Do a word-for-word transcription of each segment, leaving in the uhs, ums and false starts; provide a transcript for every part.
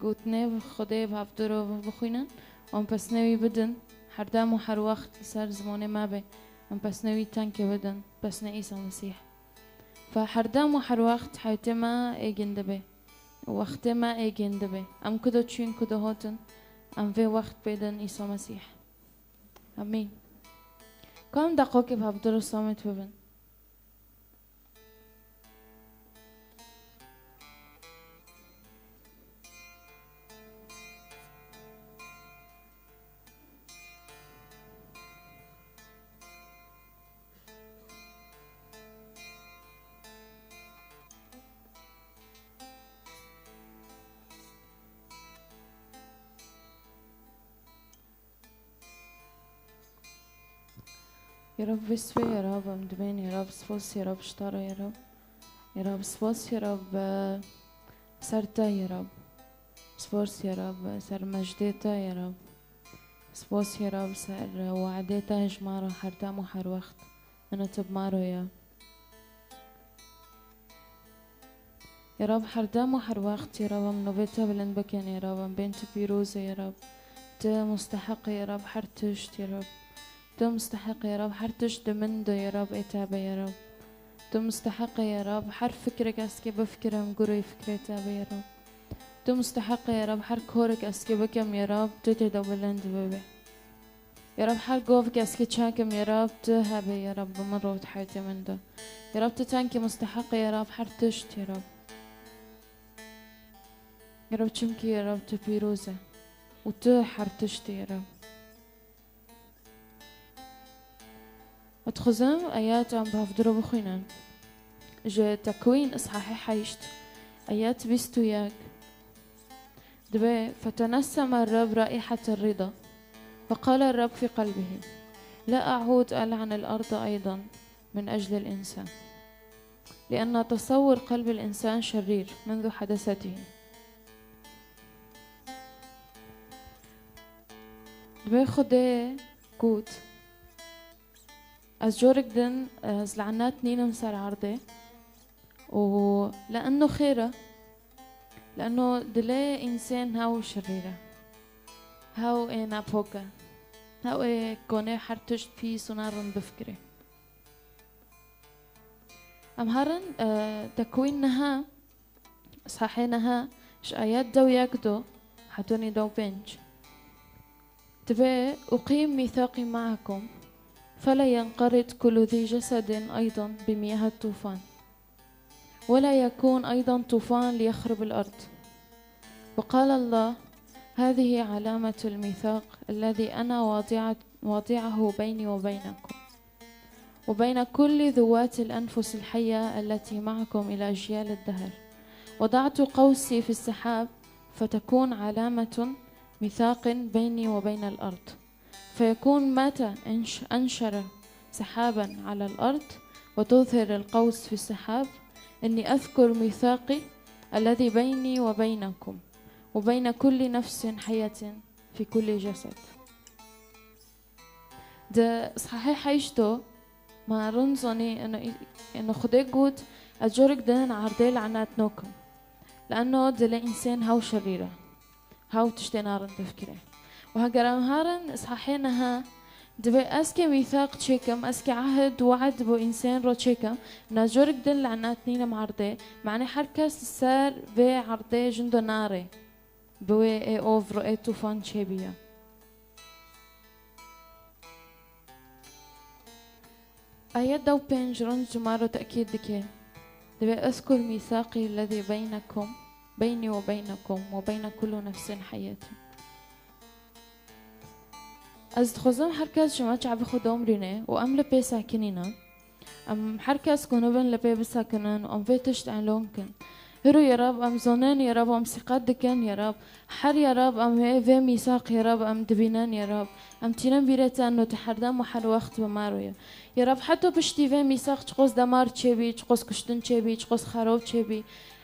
gotinê Xwedê bi hevdû re bixwînin, em pesnê wî bidin, her dem û her wext li ser zimanê me be, em pesnê wî tenkê bidin, pesnê Îsa Mesîh. Fe her dem û her wext heyetê me êgîn dibe. Wextê me êgîn dibe. Em ku de çûn, ku de hatin, em vê wext bêdin Îsa Mesîh. Amîn. Ka em deqokê bi hevdû re samit bibin. Ya Rab, vê sibê ya Rab, em dibên ya Rab, spas ya Rab, ji te re ya Rab. Ya Rab, spas ya Rab, e, ser te ya Rab. Spas ya Rab, ser mejdê te ya Rab. Spas ya Rab, ser, e, we'dê te ji me re her dem û her wext. Ino tu bi me re ya. Ya Rab, her dem û her wext, ya Rab, em navê te bilind bikin, ya Rab, em bên tu pîroz e, ya Rab. Tu musteheq e, ya Rab, her tişt, ya Rab. Tu musteheq e, ya Rab, her tişt di min de, ya Rab, ê te be, ya Rab. Tu musteheq e, ya Rab, her fikrek ez ke bifikirim, gurê fikrê te be, ya Rab. Tu musteheq e, ya Rab, her karek ez ke bikim, ya Rab, tu tê de bilind bibe. Ya Rab, her govek ez ke çakim, ya Rab, tu hebe, ya Rab, bi min re û di heyatê min de. Ya Rab, tu tenkî musteheq e, ya Rab, her tişt, ya Rab. Ya Rab, çimkî, ya Rab, tu pîroz e û tu her tişt e, ya Rab. Dixwazim ayet em bi hevdû re bixwînin. Ji Tekwîn, îshahê heşt, ayet bîst û yek. Dibe, فتنسم الرب رائحة الرضا، فقال الرب في قلبه: لا أعود ألعن الأرض أيضا من أجل الإنسان، لأن تصور قلب الإنسان شرير منذ حدثته. Dibe Xwedê got, Ez corek din, ez lanet nînim ser erdê. Û le'enno xêr e, le'enno dilê însên hew şirîr e, hew ê nepok e, hew ê konê her tişt pîs û narind bifikirê. Em herin, e, Tekwîn neha, îshahê neha, ji ayet dew yek do, hetonî dew pênc. Dibe, أقيم ميثاقي معكم، فلا ينقرض كل ذي جسد أيضا بمياه الطوفان، ولا يكون أيضا طوفان ليخرب الأرض. وقال الله: هذه علامة الميثاق الذي أنا واضعة-، واضعه بيني وبينكم وبين كل ذوات الأنفس الحية التي معكم إلى أجيال الدهر. وضعت قوسي في السحاب، فتكون علامة ميثاق بيني وبين الأرض. فيكون متى انش-، أنشر سحابا على الأرض وتظهر القوس في السحاب، إني أذكر ميثاقي الذي بيني وبينكم وبين كل نفس حية في كل جسد. Di îshahê heşt de me rind zanî, ino, ino Xwedê got, Ez corek din erdê lanet nakim. Le'enno dilê însên hew şirîr e. Hew tiştê narind difikire. Û heger em herin îshahê neha, dibe ez ke mîthaq çêkim, ez ke ehd, we'd bo însên re çêkim, na corek din lanet nînim erdê, manê her kes li ser vê erdê jindo nare. Bi wê ê ov re ê tûfan çêbiya. Ayet dew pênc rind ji me re tekîd dike. Dibe, اذكر ميثاقي الذي بينكم، بيني وبينكم وبين كل نفس حية. Ez dixwazim her kes ji me çavê xwe domrîne û em li pê sekinîne. Em her kes ku nû bin li pê bisekinin û em vê tişt elon kin. Hiro ya Rab, em zonin ya Rab, em sîqet dikin ya Rab. Her ya Rab, em wê vê mîsaq ya Rab, em dibînin ya Rab. Em tînin bîrê te, no tu her dem û her wext bi me re ye. Ya Rab, heto piştî vê mîsaq çiqos demar çêbî, çiqos kuştin çêbî, çiqos xerab çêbî,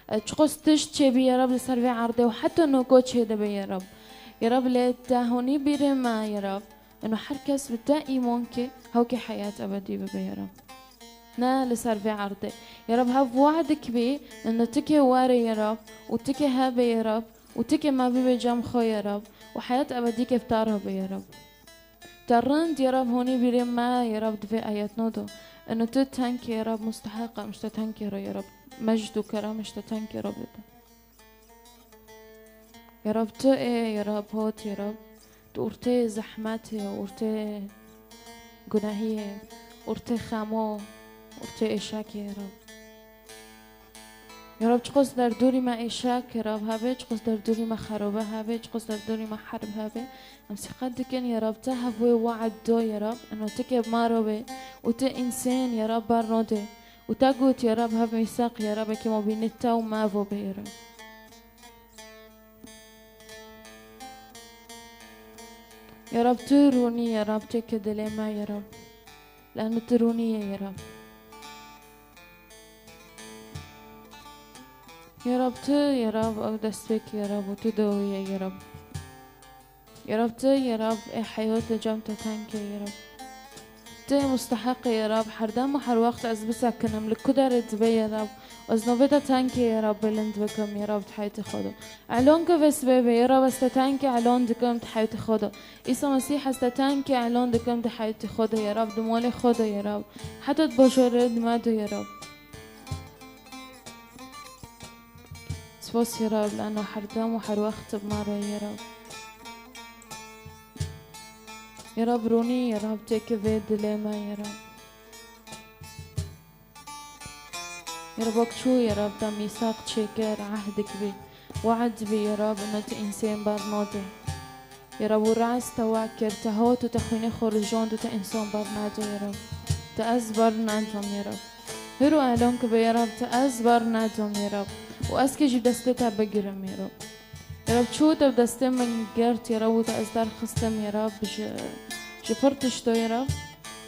e, çiqos tişt çêbî ya Rab li ser vê erdê û heto noko çêdibe ya Rab. Ya Rab, lê te honî bîrê me ya Rab. Ino her kes bi te îmon ke, hew ke heyat ebedî bibe ya Rab. Ne li ser vê erdê. Ya Rab, hev we'dik bî, ino tu ke were ya Rab, û tu ke hebe ya Rab, û tu ke me bibê cem xwe, ya Rab, û heyat ebedî ke bi te re be, ya Rab. Te rind, ya Rab, honî bîrê me, ya Rab, di vê ayetno de. Ino tu tengkê, ya Rab, musteheq e, em ji te tengkê re, ya Rab, mejd û kerem ji te tengkê re bibin. Ya Rab, tu ê, ya Rab, hot, ya Rab, tu ortê zehmetê, ortê gunehiyê, ortê xemo, ortê êşakê, ya Rab. Ya Rab, çiqas derdorî me êşak, ya Rab, hebe, çiqas derdorî me xerobe hebe, çiqas derdorî me herb hebe, em sîqet dikin, ya Rab, te hev wê we'd do, ya Rab, ino tu ke bi me re be û tu însên, ya Rab, ber nade. Û te got, ya Rab, hev mîsaq, ya Rab, eke mabînê te û me vo be, ya Rab. Ya Rab, tu rûnî, ya Rab, têke dilê me, ya Rab. Lano tu rûnî ye, ya Rab. Ya Rab, tu, ya Rab, ew destpêk, ya Rab, û tu dawî ye, ya Rab. Ya Rab, tu, ya Rab, ê heyat li cem te tengkê, ya Rab. Tu yê musteheq î, ya Rab, her dem û her wext ez bisekinim, li ku derê dibe, ya Rab. Ez navê te tengkê, ya Rab, bilind bikim, ya Rab, di heyatê xwe de. Elon ke vê sibê be, ya Rab, ez te tengkê elon dikim di heyatê xwe de. Îsa Mesîh, ez te tengkê elon dikim di heyatê xwe de, ya Rab, di malê xwe de, ya Rab. Heta di bajarê di me de, ya Rab. Spas, ya Rab, lano her dem û her wext bi me re, ya Rab. Ya Rab, rûnî, ya Rab, têke vê dilê me, ya Rab. Ya Rab, wek çû, ya Rab, te mîsaq çêkir, ehdek bî, we'd bî, ya Rab, ino tu însên ber nade. Ya Rab, û rast te we'd kir, te hat û te xwînê xwe rijand û te însan ber nade, ya Rab. Te ez ber nadim, ya Rab. Hiro elon ke be, ya Rab, te ez ber nadim, ya Rab. Û ez kê jî destê te bigirim, ya Rab. Ya Rab, çû te bi destê min girt, ya Rab, û te ez derxistim, ya Rab, ji, ji pir tişto, ya Rab.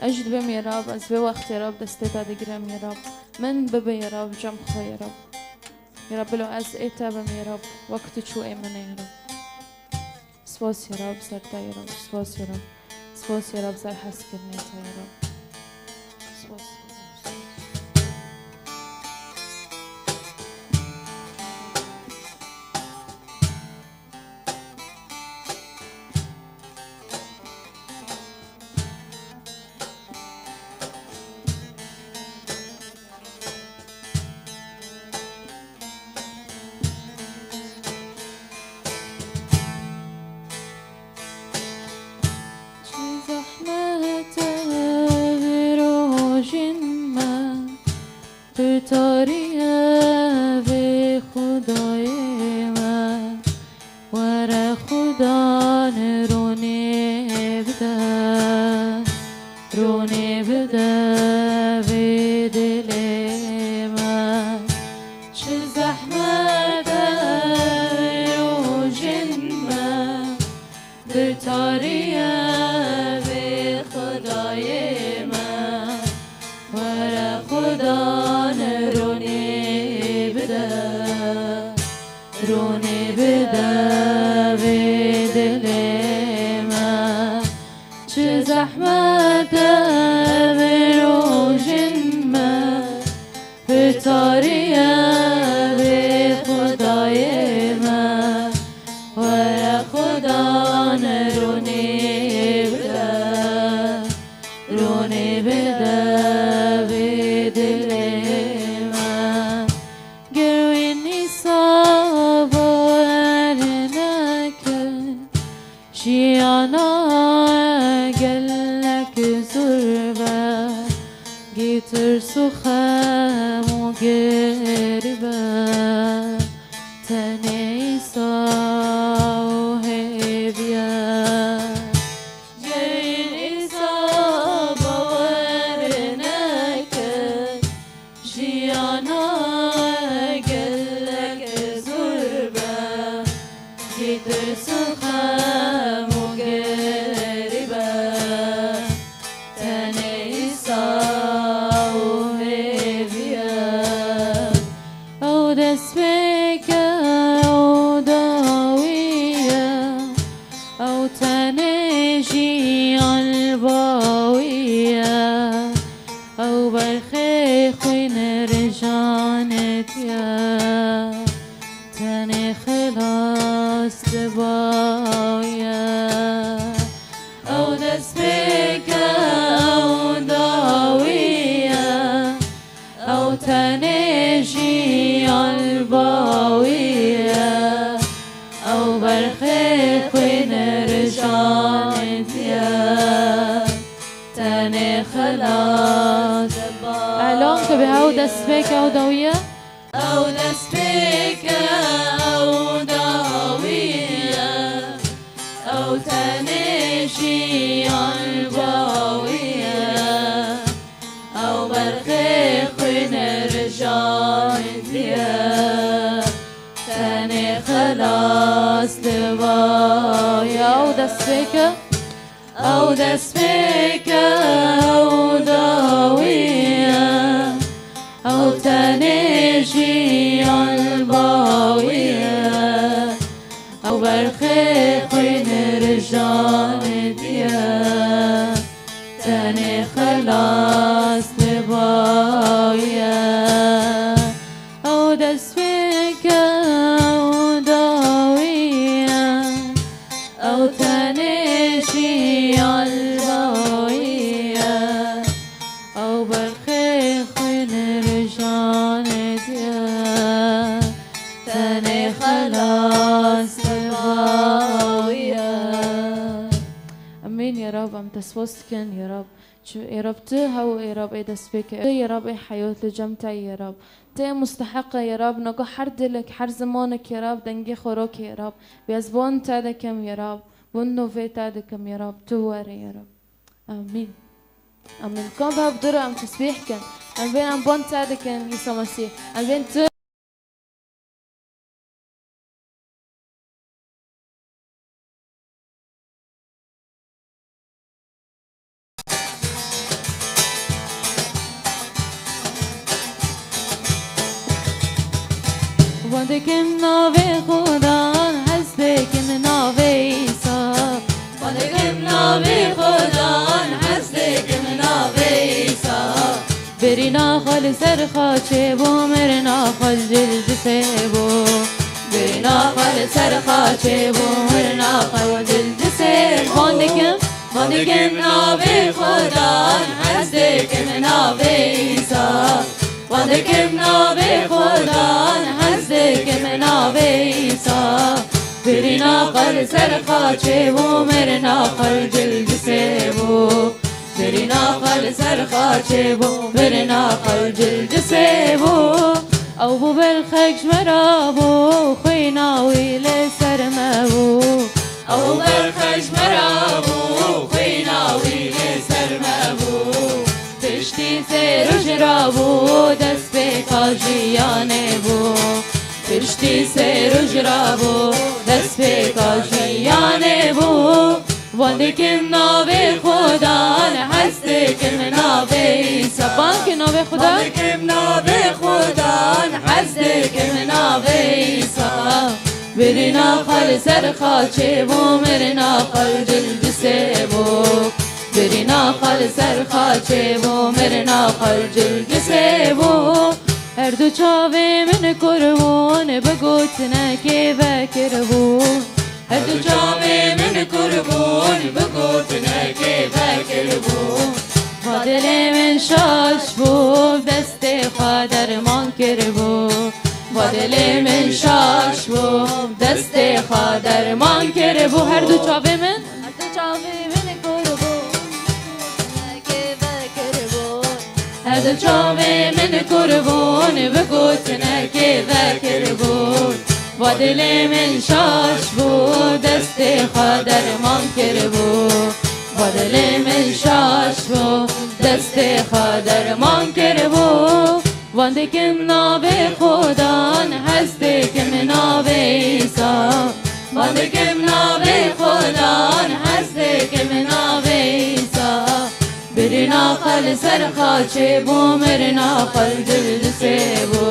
Ez jî dibêm, ya Rab, ez vê wext, ya Rab, destê te digirim, ya Rab. Min bibe, ya Rab, cem xwe, ya Rab. Ya Rab, bilo ez ê te bim, ya Rab, wek tu çû ê min e, ya Rab. Spas, ya Rab, ser te, ya Rab. Spas, ya Rab. Spas, ya Rab, ser hezkirinê te, ya Rab. Spas, ya Rab. Çi zehmet e rojên me, bi tarî e vê Xwedayê me. Were Xudan ronê bide, ronê bide vê dilê me. Çi zehmet e rojên me, bi tarî e vê Xwedayê me. Were Xudan ronê bide, ronê bide vê dilê me. Çi zehmet e vê rojên me, bi tarî e vê Xwedayê me. Were Xudan ronê bide, ronê bide vê dilê me. Ger wê nîsa bawer neke, jiyana gelek zor be. Gê tirs û xem û geribe, tenê Îsa û hêviye. Ceyîn Îsa bawer neke, jiyana gelek zor be. Gê tirs û xem û geribe, tenê Îsa û hêviye. Ew destpêk e, ew dawî ye, ew tenê jiyan li ba wî ye, ew berxê xwîn rijanê tiye, tenê xilas dibaye. Ew destpêk e, ew dawî ye, ew tenê jiyan bawî ye, ew berxê xwîn rijandiye, tenê xelas dibaye. Elon, tu bi ew destpêk, ew dawî ye? Ew destpêk e, ew dawî ye, ew tenê jiyan bawî ye, ew berxê xwîn rijandiye, tenê xelas dibaye. Ew destpêk e. Ew destpêk e, ew dawî ye, ew tenê jiyan bawî ye, ew berxê xwîn rijandiye, tenê xelas dibaye. Ew destpêk e, ew dawî ye, ew tenê jiyan bawî ye, ew berxê xwîn rijanê diye, tenê xelas bawî ye. Emîn ya Rab, em te spas dikin ya Rab. Çi ê Rab tu hew ê Rab ê destpêkê, tu yê Rab ê heyat li cem te yê Rab. Tu yê musteheq e yê Rab, nago her dilek, her zimanek yê Rab, dengê xwe rokê yê Rab. Wê ez bon te dikim yê Rab, bon novê te dikim yê Rab, tu were yê Rab. Amîn. Amîn. Kan bi hev dû re em tesbîh kin. Em bên em bon te dikin Îsa Mesîh. Em bên tu Van dikim navê Xudan, hez dikim navê Îsa. Van dikim navê Xudan, hez dikim navê Îsa. Birîna xwe li ser xaçê bû, mirina xwe ji dilcifê bû. Birîna xwe li ser xaçê bû, mirina xwe ji dilcifê bû. Van dikim, van dikim navê Xudan, hez dikim navê Îsa. Van dikim navê Xudan, hez dikim navê Îsa. Birîna xwe li ser xaçê bû, mirina xwe ji dilcifê bû. Birîna xwe li ser xaçê bû, birîna xwe ji dilcifê bû. Ew bû berxek ji me re bû, xwîna wî li ser me bû. Ew bû berxek ji me re bû, xwîna wî li ser me bû. Piştî sê roj rabû, destpêka jiyanê bû. Piştî sê roj rabû, destpêka jiyanê bû. Van dikim navê Xudan, hez dikim navê Îsa. Van dikim navê Xudan. Van dikim navê Xudan, hez dikim navê Îsa. Birîna xwe li ser xaçê bû, mirina xwe ji dilcifê bû. Birîna xwe li ser xaçê bû, mirina xwe ji dilcifê bû. Her du çavê min kur bûn, bi gotinekê vekir bûn. Her du çavê min kur bûn, bi gotinekê vekir bûn. Va dilê min şaş bû, destê xwe derman kiribû. Va dilê min şaş bû, destê xwe derman kiribû. Her du çavê min. Her du çavê min kur bûn, bi gotinekê vekir bûn. Her du çavê min kur bûn, bi gotinekê vekir bûn. Va dilê min şaş bû, destê xwe derman kiribû. Va dilê min şaş bû, destê xwe derman kiribû. Van dikim navê Xudan, hez dikim navê Îsa. Van dikim navê Xudan, hez dikim navê Îsa. Birîna xwe li ser xaçê bû, mirina xwe ji dilcifê bû.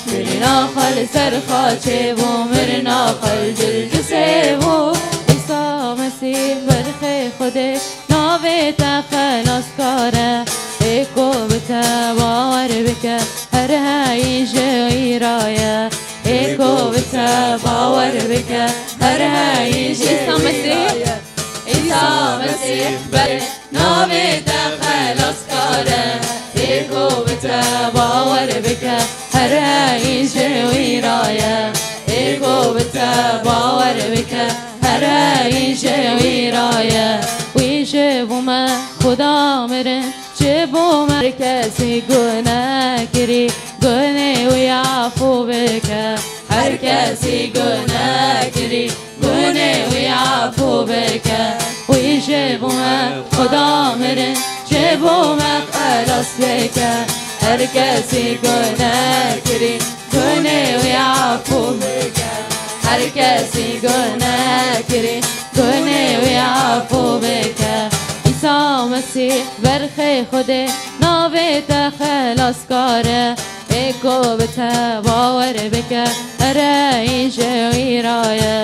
Birîna xwe li ser xaçê bû, mirina xwe ji dilcifê bû. Îsa Mesîh berxê Xwedê, navê te xelaskar e. Ê ku bi te bawer bike, her heyî ji wî re ye. Ê ku bi te bawer bike, Her heyî ji Îsa Mesîh. Îsa Mesîh ber navê te xelaskar e. Ê ku bi te bawer bike, her heyî ji wî ra ye. Ê ku bi te bawer bike, her heyî ji wî ra ye. Wî ji bo me Xuda mirin, ji bo me. Her kesî guneh kirî, gunê wî afû bike. Her kesî guneh kirî, gunê wî afû bike. Wî ji bo me Xuda mirin, ji bo me xelas bike. Her kesî guneh kirî, gunê wî afû bike. Her kesî guneh kirî, gunê wî afû bike. Îsa Mesîh berxê Xwedê, navê te xelaskar e. Ê ku bi te bawer bike, her heyî ji wî ra ye.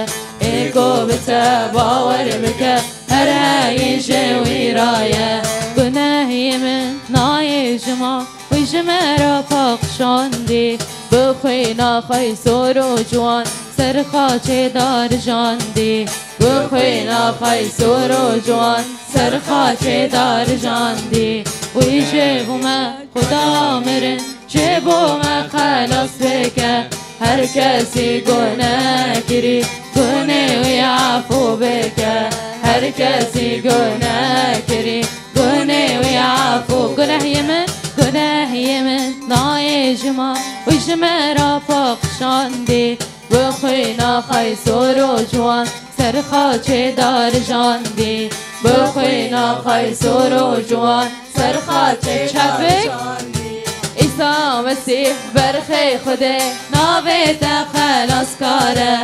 Ê ku bi te bawer bike, her heyî ji wî ra ye. Gunehê min nayê ji ma, wî ji me re paqijandî. Bi xwîna xwe sor û ciwan ser xaçê darijandî. Bi xwîna xwe sor û ciwan ser xaçê darijandî. Wî ji bo me Xuda mirin, ji bo me xelas bike. Her kesî guneh kirî, gunê wî afû bike. Her kesî guneh kirî, gunê wî afû. Gunehê min, gunehê min nayê ji ma, wî ji me re paqijandî. Bi xwîna xwe sor û ciwan ser xaçê darijandî. Bi xwîna xwe sor û ciwan ser xaçê çepik darijandî. Îsa Mesîh berxê Xwedê, navê te xelaskar e.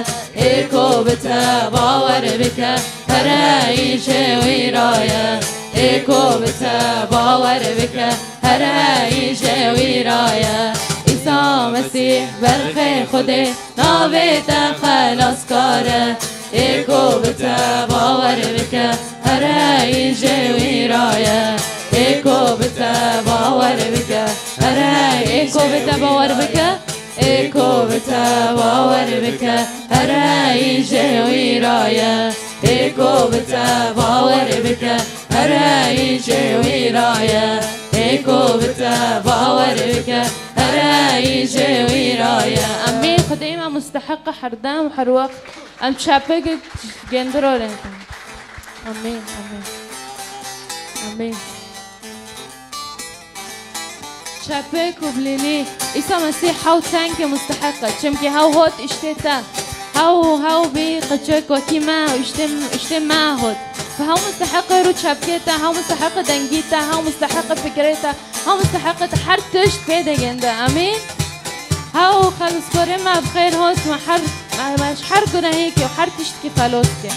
Ê ku bi te bawer bike, her heyî ji wî ra ye. Ê ku bi te bawer bike, her heyî ji wî ra ye. Îsa Mesîh berxê Xwedê, navê te xelaskar e. Ê ku bi te bawer bike, her heyî ji wî ra ye. Ê ku bi te bawer bike, her heyî Ê ku bi te bawer bike, ê ku bi te bawer bike, her heyî ji wî ra ye. Ê ku bi te bawer bike, her heyî ji wî ra ye. Ê ku bi te bawer bike, her heyî ji wî ra ye. Em ê Xwedê me musteheq e her dem û her wext. Em çepik gendirorên. Amîn, amîn. Amîn. Çepik û bilînî. Îsa Mesîh hew tenkê musteheq e. Çimkî hew hot îştê te. Hew, hew bî qiçik wekî me, îştê, îştê me hot. Hew musteheq e rû çepkê te, hew musteheq e dengî te, hew musteheq e fikirê te, hew musteheq e te her tişt pê de gende. Amîn. Hew xeliskorê me bi xêr hot me her, me, me ji her gunehêkê û her tiştkî xelos ke.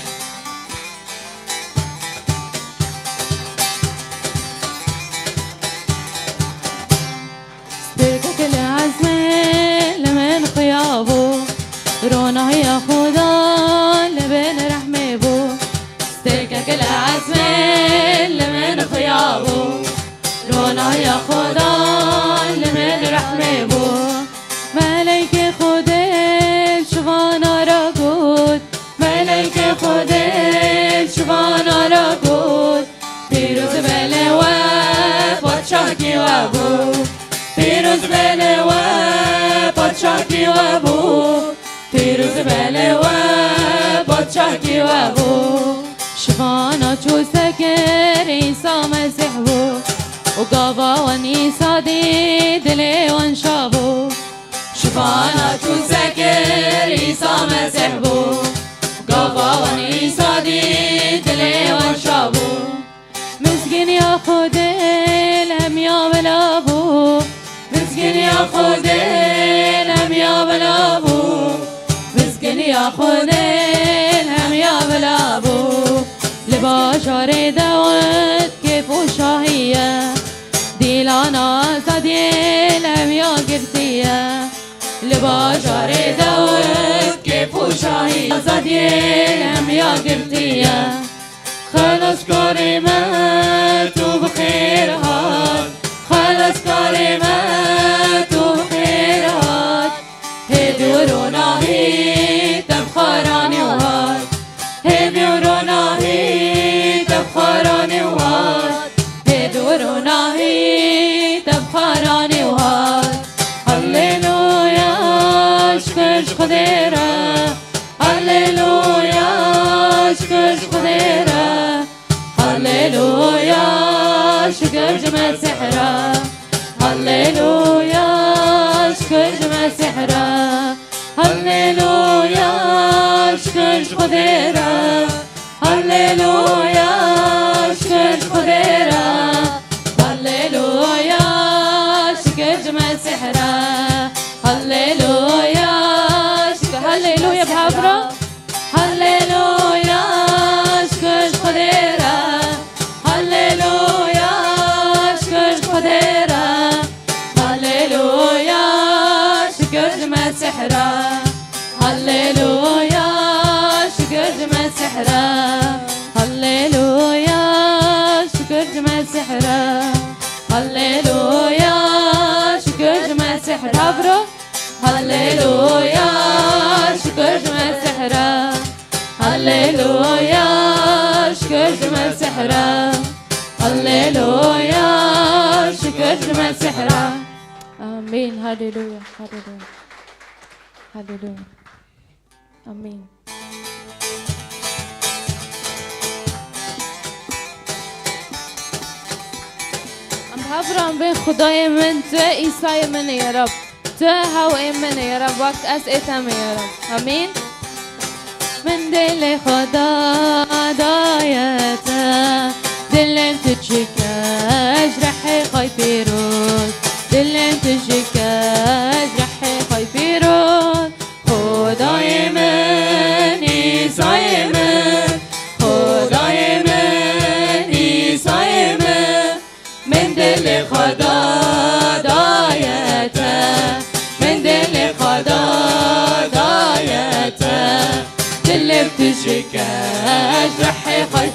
Stêrkek li ezmên li min xuya bû, ronahiya Xuda li bin rehmê bû. Stêrkek li ezmên li min xuya bû, ronahiya Xuda li min rehmê bû. Meleykê Xwedê şivana ra got, Meleykê Xwedê şivana ra got, pîroz be li we padşahkî we bû. Pîroz be li we padşahkî we bû. Pîroz be li we padşahkî we bû. Şivana çû sekir Îsa Mesîh bû. Û gava wan Îsa dî dilê wan şa bû. Şivana çû sekir Îsa Mesîh bû. Gava wan Îsa dî dilê wan şa bû. Mizginiya Xwedê li hemiya bila bû. Mizginiya Xwedê li hemiya bila bû. Mizginiya Xwedê li hemiya bila bû. Li bajarê Dawid kêf û şahî ye. Dîlana azadiyê li hemiya girtî ye. Li bajarê Dawid kêf û şahî azadiyê li hemiya girtî ye. Xelaskarê me tu bi xêr hat. Xelaskarê me tu bi xêr hat. Hêdî û ronahî te bi xwe ranî û hat. Mesîh re. Halleluya, şikir ji Mesîh re. Halleluya, şikir ji Xwedê re. Halleluya, şikir ji Xwedê re. Halleluya, şikir ji Mesîh re. Halleluya, şikir, halleluya, bi hev re. Halleluya, şikir ji Xwedê re. Halleluya, şikir ji Xwedê re. Halleluya, şikir ji Mesîh re. Halleluya, şikir ji Mesîh re. Halleluya, şikir ji Mesîh re. Halleluya, şikir ji Mesîh re. Bravro. Halleluya, şikir ji Mesîh re. Halleluya, şikir ji Mesîh re. Halleluya, şikir ji Mesîh re. Amîn. Halleluya, halleluya. Halleluya. Amîn. Em hev re em bên Xwedayê min, tu Îsayê min î, ya Rab. Tu hewê min î, ya Rab, wek ez ê te me, ya Rab. Amîn. Min dilê Xweda daye te, dilên tu çike ji rehê xwe pîroz, dilên tu çike ji rehê xwe pîroz. Xwedayê min, Îsayê min, Xwedayê min, Îsayê min, min dilê Xweda daye te, min dilê Xweda daye te, dilê tu çike ji rehê